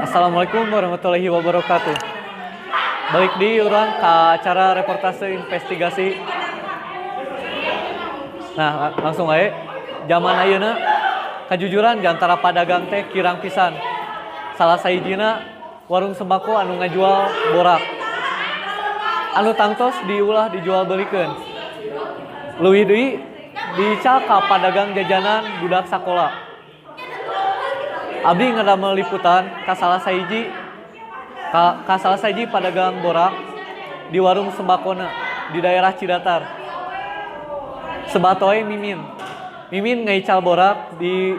Assalamualaikum warahmatullahi wabarakatuh. Balik di urang ke acara reportase investigasi. Nah, langsung aja. Zaman ayeuna kajujuran di antara padagang teh kirang pisan. Salah sahijina warung sembako anu ngajual borak. Anu tangtos diulah dijual belikeun. Leuwih deui diical ka padagang jajanan budak sakola. Abdi ngadamel liputan ka salah sahiji padagang borak di warung sembakona di daerah Cidatar. Sebat wae Mimin. Mimin ngaical borak di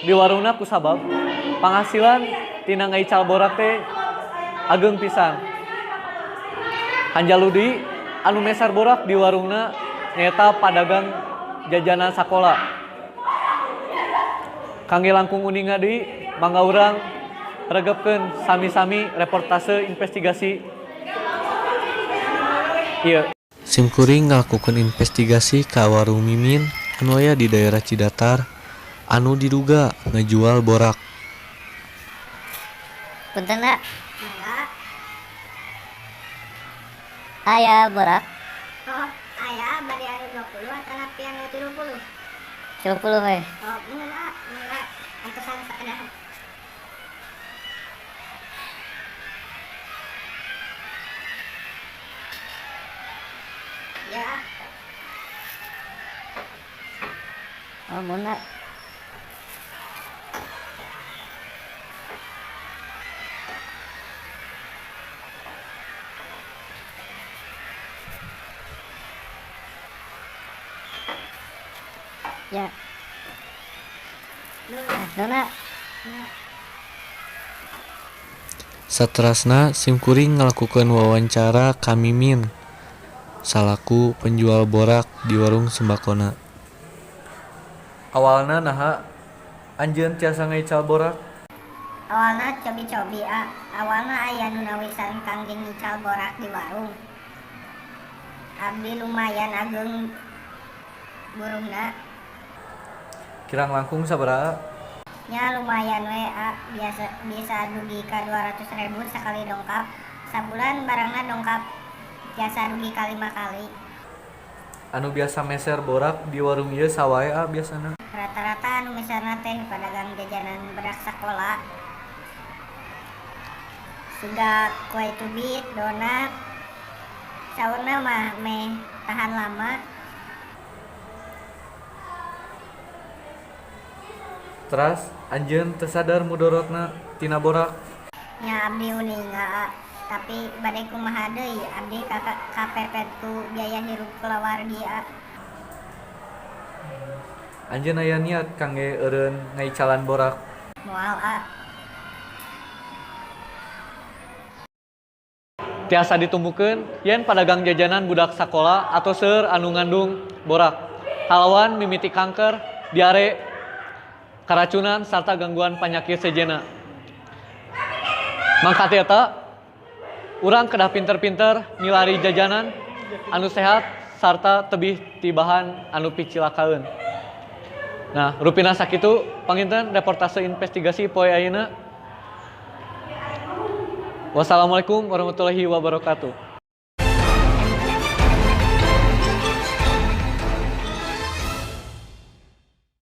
warungna kusabab panghasilan tina ngaical borak teh ageng pisan. Hanjalu deui anu meser borak di warungna nyaeta padagang jajanan sakola. Kangge langkung uninga deui, mangga urang regepkeun sami-sami reportase investigasi ieu. Simkuring ngalakukeun investigasi ka warung Mimin anu aya di daerah Cidatar anu diduga ngajual borak. Punten, A. Aya borak? Oh, aya, bade anu 20 atanapi anu 30? 30 we. Oh, mangga, mangga. Antosan sakedap. Ya. Oh, mun, A. Ya. Nuhun, A. Saterasna simkuring ngalakukeun wawancara ka Mimin salaku penjual borak di warung sembakona. Awalna naha anjeun tiasa ngaical borak? Awalna cobi-cobi, A. Awalna aya nu nawisan kangge ngical borak di warung. Abdi lumayan ageng buruhna. Kirang langkung sabaraha? Nya lumayan we, A. Biasa bisa dugi ka 200.000 sakali dongkap. Sabulan barangna dongkap tiasa dugi ka 5 kali. Anu biasa meser borak di warung ieu saha wae, A, biasana? Rata-rata anu meserna teh padagang jajanan budak sakola. Siga kue cubit, donat. Saurna mah meh tahan lama. Teras anjeun teu sadar mudorotna tina borak? Nya abdi uninga, A. Tapi bade kumaha deui, abdi kapepet ku biaya hirup kulawargi, A. Anjeun aya niat kangge eureun ngaicalan borak? Moal, A. Tiasa ditumbukeun yen padagang jajanan budak sakola atau seueur anu ngandung borak. Kalawan mimiti kanker, diare, karacunan sarta gangguan panyakit sejenna. Mangka ti eta urang kedah pinter-pinter milari jajanan anu sehat sarta tebih ti bahan anu picilakaeun. Nah, rupina sakitu panginten reportase investigasi poe ayeuna. Wassalamualaikum warahmatullahi wabarakatuh.